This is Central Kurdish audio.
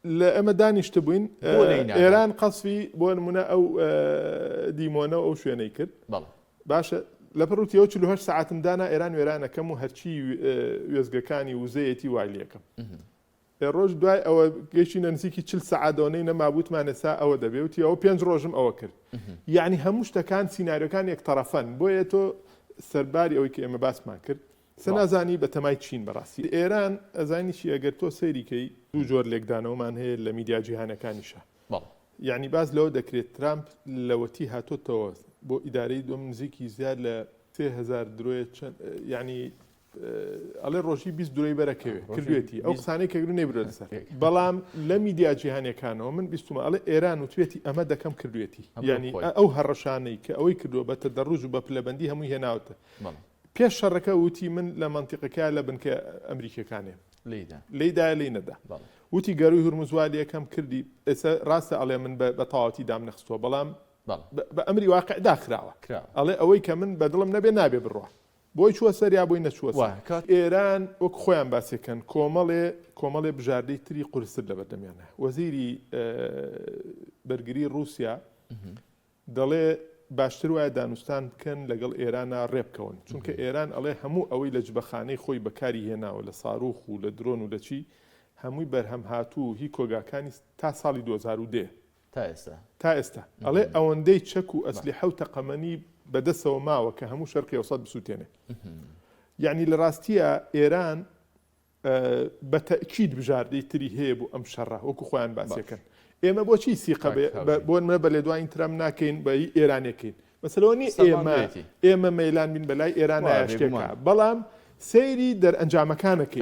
لە ئێمە دانیشتبووین بۆ لێی نادا؟ ئێران قەسفی بۆ نمونە ئەو دیمۆنە و ئەو شوێنەی کرد بەڵێ. باشە لەپڕ وتی ئەو 48 سەعاتم دانا ئێران وێرانەکەم و هەرچی وێستگەکانی وزەیەتی وای لێکەم ڕۆژ دوای ئەوە گەیشتینە نزیکی 40 سەعات ئەوەنەی نەمابوو وتمان ئێستا ئەوە دەبێ وتی ئەوە پێنج ڕۆژم ئەوە کرد یعنی هەموو شتەکان سیناریۆکان یەک تەڕەفەن بۆیە تۆ سەرباری ئەوەی کە ئێمە باسمان کرد سە نازانی بەتەمای چین بەڕاستی ئێران ئەزانی چی ئەگەر تۆ سەیری کەی دوو جۆر لێکدانەوەمان هەیە لە میدیا جیهانەکانیشا یعنی باس لەوە دەکرێت ترامپ لەوەتی هاتۆتەوە بۆ ئیدارەی دوم نزیکی زیاد لە 3000 درۆیە چەند یعنی ئەڵێ ڕۆژی 20 درۆی بەرەکەوێ کردوێتی ئەو قسانەی کە گرو نەیبرێت سەر بەڵام لە میدیا جیهانەکانەوە من بیستمە ئەڵێ ئێران وتوێتی ئەمە دەکەم کردوێتی یعنی ئەو هەڕەشانەی کە ئەوەی کردووە بە تەدەڕوج و بە پلەبەندی هەمووی هێناوتە پێش شەڕەکە وتی من لە مەنتیقەکە لە بنکە ئەمریکیەکانێم لێی دایە لێی نەدا وتی گەروی هورمز وا لەکەم کردی ئێستا ڕاستە ئەڵێ من بە تەواوەتی دام نەخستووە بەڵام بە ئەمری واقع داخراوە ئەڵێ ئەوەی کە من بەدڵم نەبێ نابێ بڕوا بۆی چووە سەر یا بۆی نەچووە سەر ئێران وەک خۆیان باسێکەن کۆمەڵێ کۆمەڵێ بژاردەی تری قورستر لەبەردەمیانە وەزیری بەرگری ڕووسیا دەڵێ باشتر وایە دانوستان بکەن لەگەڵ ئێرانا ڕێبکەون، چونکە ئێران ئەڵێ هەموو ئەوەی لە جبەخانەی خۆی بەکاری هێناوە لە ساروخ و لە درۆن و لە چی هەمووی بەرهەم هاتوو و هی کۆگاکانی تا ساڵی 2010 تا ئێستا. تا ئێستا ئەڵێ ئەوەندەی چەک و ئەسلیحە و تەقەمەنی بەدەسەوە ماوە کە هەموو شەرقی ئەوسەت بسووتێنێ. یەعنی لە ڕاستییا ئێران بە تەئکید بژاردەی تری هەیە بۆ ئەم شەڕە وەکو خۆیان باسیەکەن ئێمە بۆچی سیقە بۆ نمونە بە لێدوانی ترەمپ ناکەین بە هی ئێرانەکەین مەسەلەوە نیە ئێمە ئێمە مەیلان بین بەلای ئێران شتێکە بەڵام سەیری دەرئەنجامەکانەکەی.